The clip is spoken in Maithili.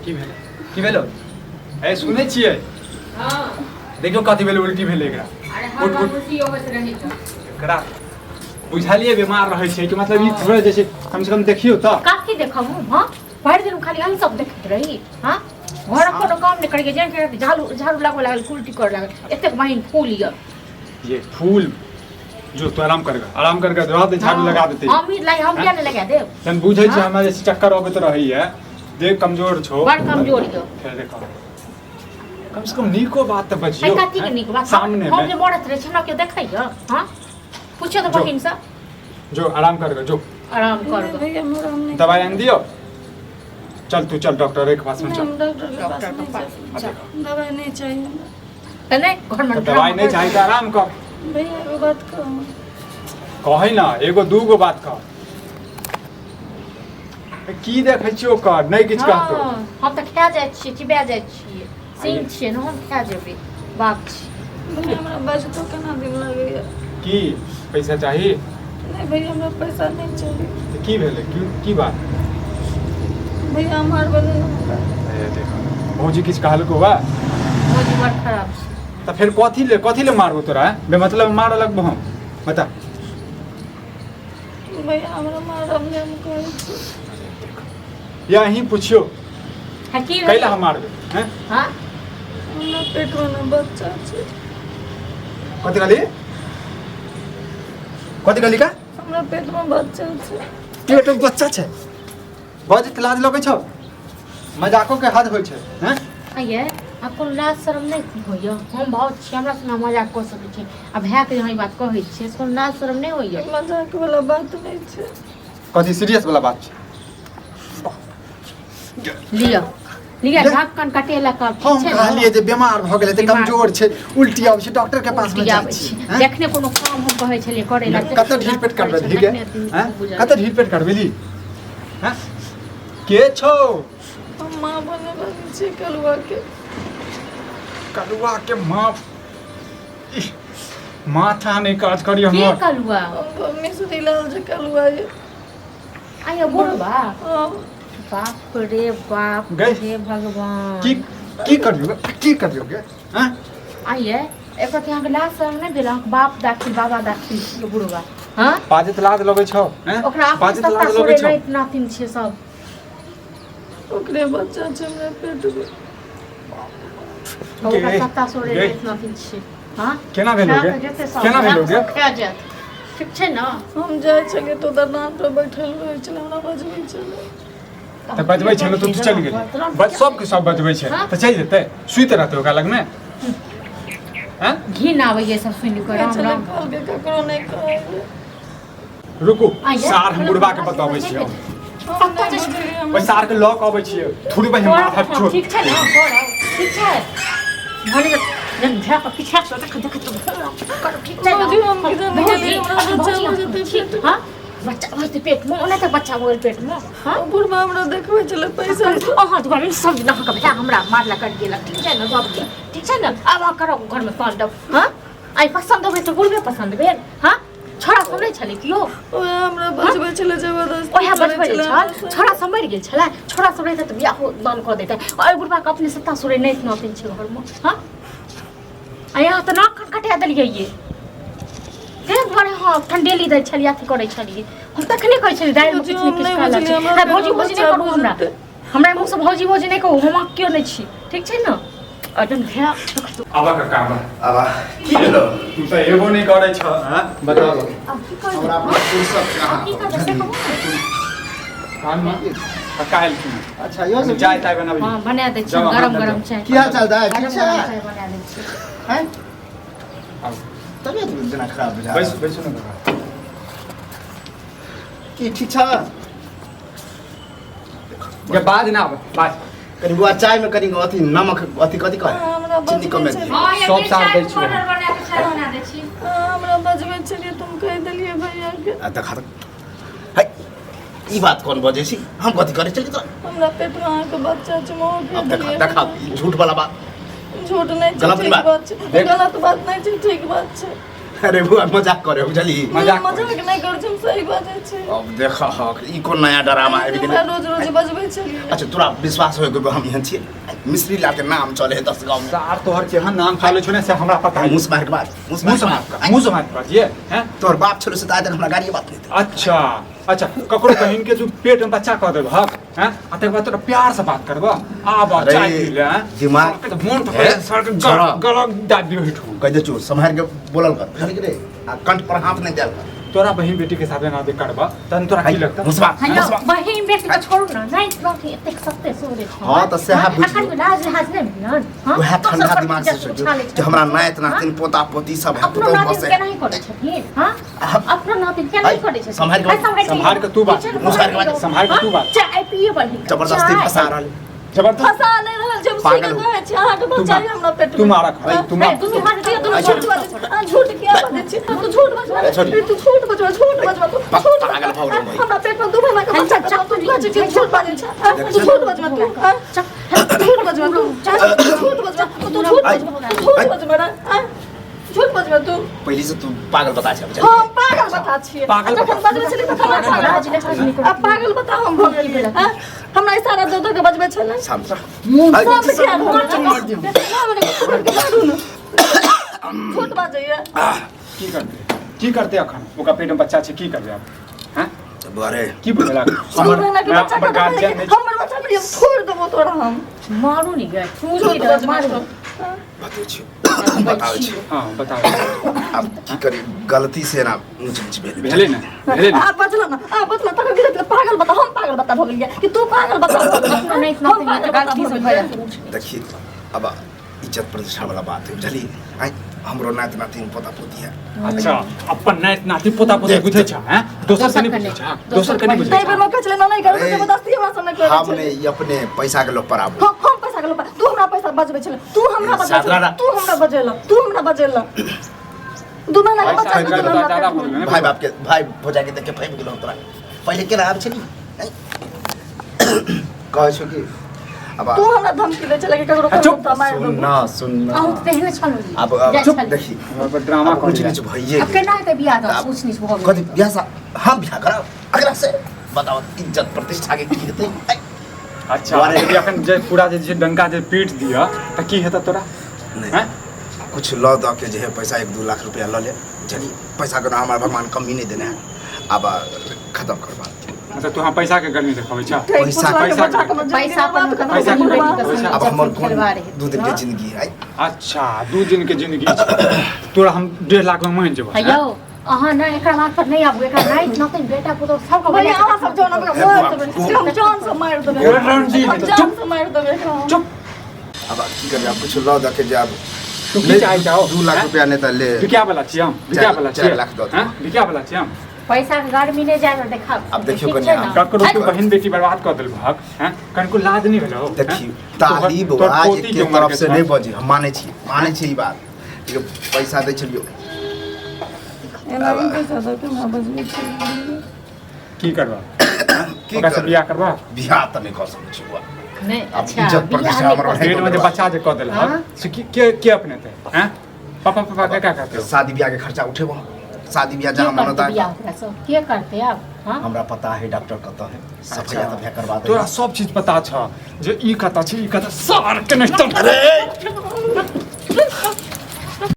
की भेलै की भेलो ए सुनै छियै हाँ देखियौ कथी भेलै उल्टी भेलै एकरा अरे हर उठ बार उठ उल्टी होइत रहै छै एकरा बुझलियै बीमार रहै छै कि मतलब ई थोड़े जे छै कम से कम देखियौ तऽ कथी देखब हम हाँ भरि दिन खाली अहीं सब देखैत रही हाँ घरक कोनो काम नहि करैके जेना झाड़ू झाड़ू लगबऽ लागल उल्टी करऽ लागल एतेक बहिन फूल यऽ ये फूल जो तो आराम करगा आराम करके रह दे झाड़ू लगा देते हम ही हम किया नहीं लगा देब तन बुझै छै हाँ। हमरा जे चक्कर अबैत रहैया देह कमजोर छौ बड़ कमजोर यऽ फेर देखो कम से कम नीको बात तऽ है बजियौ कथी के नीक बात सामने हम में जे मरत रहे छै ना केओ देखैया हाँ पूछो तऽ जो। बहिन से जो आराम करके जो आराम कर नहीं भैया हमरा हम नहीं दवाई आन दियो चल तू चल डॉक्टर के पास में नहीं, चल हम डॉक्टर के पास डॉक्टर के नहीं पास जाते। आ देखो। दवाई नहीं चाहिए हमरा। तऽ नहि घर में तऽ दवाई नहीं चाहिए तऽ आराम कर भैया एगो बात कहू कहै ना एगो दूगो बात कह की देखै छियै ओकर नहि किछु कहतौ हाँ, हम तऽ खा जाइ छियै चिबा जाइ छियै सिंह छियै ने हम खा जेबै बाप छी भैया हमरा बजतो केना दिन लगैया की पैसा चाही नहीं भैया हमरा पैसा नहीं चाहिए तऽ की भेलै की की बात भैया हम हार बने हमरा ए, देखो भौजी किछु कहलको बा भौजी बड़ खराब छै तऽ फेर कथी ले मारबो तोरा हैं? बेमतलब मारऽ लगबो हम बता भैया हमरा मारब नहि हम कहै छी या अहीं पुछियो हाँ की कैला हम मारबै हैं हाँ हमरा पेटमे ने बच्चा छै कथी कहली कथी कहली का हमरा पेटमे बच्चा छै पेट में बच्चा छै बजैत लाज लगै छौ मजाको के हद होइ छै हैं आइए आ कोनो लाज शरम नहि होइए हम भाव छी हमरा से मजाक कऽ सकै छी आ भायके यहाँ ई बात कहै छियै से कोनो लाज शरम नहि होइए मजाक वाला बात नहि छै कथी सीरियस वाला बात छै लिअ लिअ ढक्कन कटेलक आब हम ठीक छै ने? कहलिए जे बीमार भऽ गेलै तऽ बीमार। कमजोर छै उल्टी आबै छै डॉक्टर के पास मे उल्टी जाइ आबै छी छै। हैं? जखने कोनो काम हम कहै छलियै करै लए कते ढील पेट करबेली गे तखने हैं? बुझल। कते ढील पेट करबेली हैं? के छौ हम माँ बने वाली छी कलुआ के कलुआ के माँ इह, माथा नहि काज करी के हमर कलुआ हम मिश्री लाल जे कलुआ ये आइयो बुढ़वा हम बाप रे बाप गई। हे भगवान की की करियो की करियो गे हैं आइए एकर तऽ अहाँके लाज शरम नहि भेल अहाँके बाप दाखिल बाबा दाखिल छियै बुढ़वा हँ बाजैत लाज लगै छौ हैं ओकरा अपन बाजैत सत्ता लाज लगै सोरे छौ नाति नातिन छियै सब ओकरे बच्चा छै हमरा पेटमे ओकरा गे, सत्ता सोरे गे। नाति नातिन छियै हँ केना भेलो खा गे कऽ जेतै सब केना भेलो गे खा जायत ठीक छै ने हम जाइ छलियै तऽ दलान पर बैठल रहै छलै हमरा बजबै छलै तऽ बजबै छलै तऽ तू चलि गेली बस सबके सब बजबै छै हाँ? तऽ चलि जेतै सुति रहतै ओकरा लगमे हैं घिन आबैए सब सुनि कऽ कहै राम छलै राम कहलकै ककरो नहि कहबै रुकू आइए। सार हम बुढ़बा के बतबै छियै हम। हम नहि बुझलियै हम ओहि सार के लऽ कऽ अबै छियै थोड़ी बहिन माथा छोड़ ठीक छै ने करब ठीक छै भने जन भए कऽ पीछा से देख देख करब ठीक छै ने भौजी, हम किधर नहि गेलियै, हमरा बच्चा भौजी, भऽ जेतै ठीक, पेटमे। हाँ बच्चा भऽ जेतै पेटमे ओना तऽ बच्चा भऽ गेल पेटमे हाँ बुढ़बा हमरा देखबै छलै पैसा अहाँ दुआरे सब दिन अहाँके भाय हमरा मारला करि गेलक ठीक छै ने सबके ठीक छै ने आब अहाँ करब घरमे तांडव हाँ आइ पसन्द होबै तऽ बुढ़बे पसन्द भेल हाँ छोड़ा सब नहि छलै केओ ओएह हमरा बजबै छलै जबरदस्ती ओएह करै बजबै छलै छल हमरा संगे। छोड़ा सब मरि गेल छलै छोड़ा सब रहितै तऽ बियाहो दान कऽ दैतै एहि बुढ़बाके अपने सत्ता सुरे नहि नतिन छै घरमे हाँ आ यहाँ तऽ नाक कान कटा देलियै ये ताहि दुआरे हँ ठण्डेली दै छलियै अथी करै छलियै हम तखने कहै छलियै दालिमे भौजी, किछु ने हम किछु नहि काला बुझलियै, छै हमरा हँ भौजी पेटमे भौजी नहि बच्चा करू हमरा भऽ जेतै। हमरा मुँहसँ भौजी भौजी नहि कहू हम अहाँ केओ नहि छी ठीक छै ने एकदम भए आबा काका आबा आबा की भेलो तू तऽ एगो नहि करै छ हँ बताबऽ आब की करबै हमरा अपना फुर्सत कहाँ आब की करबै से कहू ने कान मे काका एलखिन अच्छा यो सब चाय ताय बनाबी हँ बना दै छी जाउ, गरम अहाँ गरम जाउ। चाय की हाल चाल दाइ गरम ठीक छै गरम चाय बना दै छी हैं आउ तबियत जेना खराब बुझा बैसू बैसू ने काका की ठीक छ गे बाज ना आब बाज कनि बुआ चाय में कनि अथी नमक अथी कथी कहे हाँ, हमरा चीनी बजबै कमे छलै। दियौ हँ, सब एक साल चाय दै छियै। पाउडर बना के चाय बना दै छी हाँ, हमरा बजबै छलियै तुम कहि देलियै भैया के आ देखा तऽ है ई बात कोन बजै छी हम कथी करै छली तोरा हमरा पेटमे अहाँके बच्चा छै मोह अब देखा देखा ई झूठ वाला बात झूठ नहि छै गलत ठीक बात। बात छै देख। गलत बात नहि छै ठीक बात छै अरे बुआ मजाक करे बुझली। मजाक मजाक नहि करै छी, हम सही बाजै छी। अब देख हक ई कोन नया ड्रामा आबि गेलै। हमरा रोज रोज बजबै छलियै। अच्छा तोरा विश्वास होय कि हम एहन छियै? मिश्री लाल के नाम चले है 10 गाँव में। सार तोहर केहन नाम चले छौ ने से हमरा पता है। मुँह से मार के बाज, मुँह मुँह से मार के, मुँह से मार के बाजिए हैं। तोहर बाप छलो से त आइ तक हमरा गाड़िए बात नहीं। अच्छा अच्छा, ककरो बहिन के तू पेट में बच्चा कह देब हक हैं, आ तकर बाद तोरा प्यार से बात करब आब अरे, चाय पी ले हैं? दिमाग- सर के तऽ मोन हे, पकड़ सर के छोड़ा। गला दाबि दियो हिठू। कह दे चो सम्हार के बोलल कर बुझल कि रे, आ कंठ पर हाथ नहीं देल कर। तोरा बहिन बेटी के साथ ना दे करब तहन तोरा की लगता? मुसबा हाँ, मुसबा बहिन बेटी के छोड़ू ना, नहीं बाकी एतेक सस्ते सोरे छै। हाँ, तऽ सएह हाँ, बुझियौ। अखन लाज लिहाज नहि भेलन, हाँ? वएह दोसर ठंडा पर दिमाग से इज्जत सोचियो उछालै कि छथिन। हमरा नाति हाँ? नातिन पोता पोती सब है, अपनो पुतहु नातिन बसे। केना ही करै छथिन, हाँ? अपनो नातिन केना ही करै छथिन? सम्हारि के हाँ, सम्हारि के सम्हारि के तू बात। किचन सम्हारि के बात। सम्हारि के तू बात। चाय पिए बलही। जबरदस्ती फंसा रहल। जबरदस्ती फंसा नहि रहल छै, हम पागल सीधे हो। कहै छी, अहाँके तू बच्चा मार। यऽ हमरा पेट तू में। मारक है, तू मार। दुनू हाथ दियौ, दुनू अच्छा। हाथ दियौ। अहाँ झूठ किया बाजै छी? तू झूठ बजबा, छोड़ी। तू झूठ बजबा, झूठ बजबा, तू बस, झूठ पागल बजबा। भऽ गेलौ भाइ। हमरा पेट में 2 महीना के बच्चा छै, तू कहै छी कि झूठ बाजै छै। तू झूठ बजबा, तू हाँ? झूठ बजबा, तू झूठ बजबा, तू झूठ बजबा, तू झूठ बजबा रे, हाँ? झूठ बजबा तू। पहले से तू पागल बता छै बुझल। हम पागल बता छियै। पागल जखन बता। बजबै छलियै तखन हम पागल। लाज लिहाज नहि आब पागल बता हम भऽ गेलियै, हाँ? हमरा इशारा दऽ दऽ के बजबै छलै। शांत रह। सब किया रहल छै? मारू ने। झूठ बाजैया। की करते, की करते अखन ओकरा पेट में बच्चा छै, की करबे आब हैं? अरे की बुझलक? दू महीना के बच्चा हमर के गार्जियन नहि हमर बच्चा के हम छोड़ देबो तोरा हम। मारू नी गए, झूठ झूठ बजबै मारू। बतबै छी, बताबै छी। हां बताओ। अब की करी, गलती से ना ऊंच नीच भेल। भेलै ने, भेलै ने। आ बचल ना, आ बचल तखन की देखले पागल बता, हम पागल बता भऽ गेलियै कि तू पागल बता भऽ गेलै। अपनो नहि हम पागल बता गलती भऽ से गेलियै। भऽ जायत। देखी अब इज्जत प्रतिष्ठा वाला बात है बुझली। आइ हमरो नाति नातिन पोता पोती है। अच्छा अपन नाति नाति पोता पोती बुझै छ हैं, दोसर के नहीं बुझै छ, दोसर के नहीं बुझै ताहि बेर छ। मे कहै छलै ना नहि करू, अरे, जबरदस्ती हमरा से नहि करै हम छलै। नहीं ई अपने पैसा के लोग पर आबू। हम पैसा के लोग पर, तू हमरा पैसा बजबै छलै, तू हमरा बजबै छलै, साधारण। तू हमरा बजेला, तू हमरा बजेला। 2 महीना के पैसा बच्चा के के लोग हमरा ज्यादा पेट में। भऽ गेलै ने। भाई बाप के भाई भौजाई के देख के फैल गेलौ तोरा। पहिले केना आबै छली? कहै छौ कि अब तू हमरा धमकी दै छलै कि ककरो आ, चुप। कहबो तऽ मारि देबो। सुन ना, सुन ना। अहूँ तऽ तेहने छलहुँ। अब अब जाइ चुप छलियै। देखी। अब ड्रामा अब ऊंच करै नीच भइए अब गेल। केना हेतै बियाह दान? आब ऊँच नीच भऽ गेल। कथी बियाह सा हम बियाह करब अगला से? बताओ इज्जत प्रतिष्ठा के की हेतै? अच्छा दुआरे- यदि अखन जे पूरा जे छै डंका जे पीट दिअ तऽ की हेतै तोरा? नहीं। हैं? कुछ लऽ दऽ के जे है पैसा 1-2 लाख रुपया लऽ ले बुझलियै। पैसा के ना हमारा भगवान कमी नहीं देने है। अब खत्म कर बात। मतलब तू हम पैसा के गर्मी देखाबै छ? पैसा- पैसा- पैसा अपन पैसा- बहिन बेटी के पैसा- संग अब हमर कोन खेलबा रहै। 2 दिन के जिंदगी है। अच्छा 2 दिन के जिंदगी छै। तोरा हम 1.5 लाख में मान जेबौ। हे यौ, अहाँ ने एकरा बात पर नहि आबू, एकरा नहि नतै बेटा पुतोहु सबके भैया, बना अहाँ सब जान हमरा मारि देबै, हम जान से मारि देबै, रणजीत, हम जान से मारि देबै एकरा हम। चुप। अब की करबै, अब कुछ लऽ दऽ के जाब। तू की चाहै छौ? 2 लाख हैं? रुपया नहीं तऽ ले। बिका वाला छियै हम, बिका वाला चारि छियै। लाख दऽ दे। हैं? बिका वाला छियै हम। पैसा के गर्मी नहि जाय देखाब। अब देखियौ ठीक कनि छै अहाँ। ने? ककरो तू बहिन बेटी बर्बाद कऽ देलहक हैं, कनिको लाज नहि भेलौ? देखियौ हैं? ताली तोहर बौआ पोती के उमर तरफ के से छौ। नहीं बजी, हम मानै छी, मानै छी ई बात। लेकिन पैसा दै छलियौ। एना ई पैसा दऽ के हमरा बजबै छलै। की करबा? की ओकरा से करबै? बियाह करबा? बियाह तऽ नहि कऽ सकै छी बौआ। नहि, अब अच्छा, इज्जत बियाह प्रतिष्ठा नहि हमर कऽ रहै। पेट में जे बच्चा जे कऽ देलहक हाँ? से की के अपनेतै हैं? पापा पापा के का करतै? शादी बियाह के खर्चा उठेबो हम। शादी बियाह के जहाँ करतै मनता बियाह ओकरा से? के करतै आब? हाँ? हमरा पता है डॉक्टर कतऽ है, सफैया तफैया करवा दे। तोरा सब चीज पता छ जे ई कतऽ छै, ई कतऽ सार के नहि। अरे